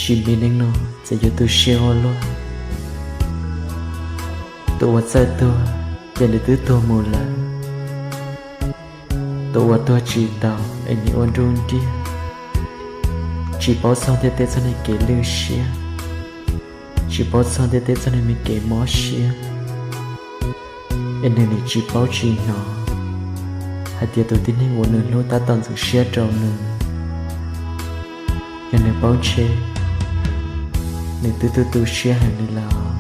Tsis ntev neej no txawm yuav tu siab ua luaj. Tus uas txawj tuag ces nws twb tuag mus lawm. Tus uas tuag tsis tau es nws ua nruj nriag, tsis paub txog ntiaj teb txoj niag kev lwj siab, tsis paub txog ntiaj teb txoj niag me kev mob siab, es nws nim tsis paub tsis hnov hais tias tus tib neeg uas nws hlub tab tom ntxeev siab rau nws. Yog nws paub ntshe nws twb tu tu siab heev li lawm.